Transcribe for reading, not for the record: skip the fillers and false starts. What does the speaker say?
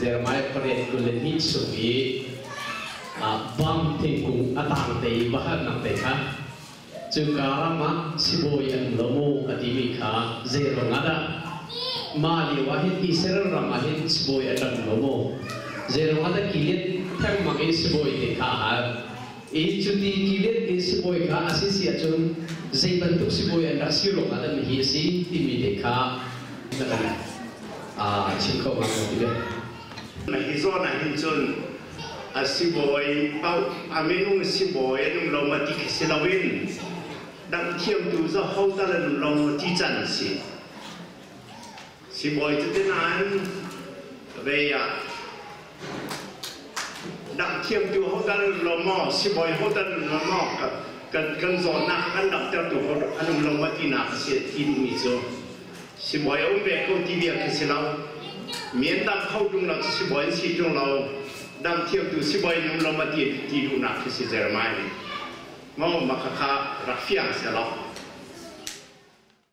Jeremiah 8:22 chung i bam thingkung a tang te i va halnak te kha cuka ram ah sibawi an um lo maw a timi kha zei ruangah dah mah lio ah hin Israel ram ah hin sibawi a ṭang lo maw? Zei ruangah dah Gilead thengmang i sibawi te kha a hal? I cuti Gilead in sibawi kha a si si ahcun zei bantuk sibawi an rak si ruangah dah mihi a si timi te kha na kan chim kho hnga maw ti ve? Hi zawn ah hin cun a sibawi paoh a minung sibawi an um lo ma ti khi si loin dangthiamtu za ho tal an um lo maw ti can a si. Sibawi cu ti nain vei ah dangthiamtu ho tal an um lo maw, sibawi ho tal an um lo maw, kan zawnnak kan damtertu ho an um lo maw tinak a si ti duhmi cu sibawi a um ve ko ti bia khi si lo. Mi an dam kho ṭung lo, sibawi an si ṭung lo, dam thiamtu sibawi an um lo ma ti ti duhnak khi si Jeremiah nih. Maw ma khakha rak fiang selaw.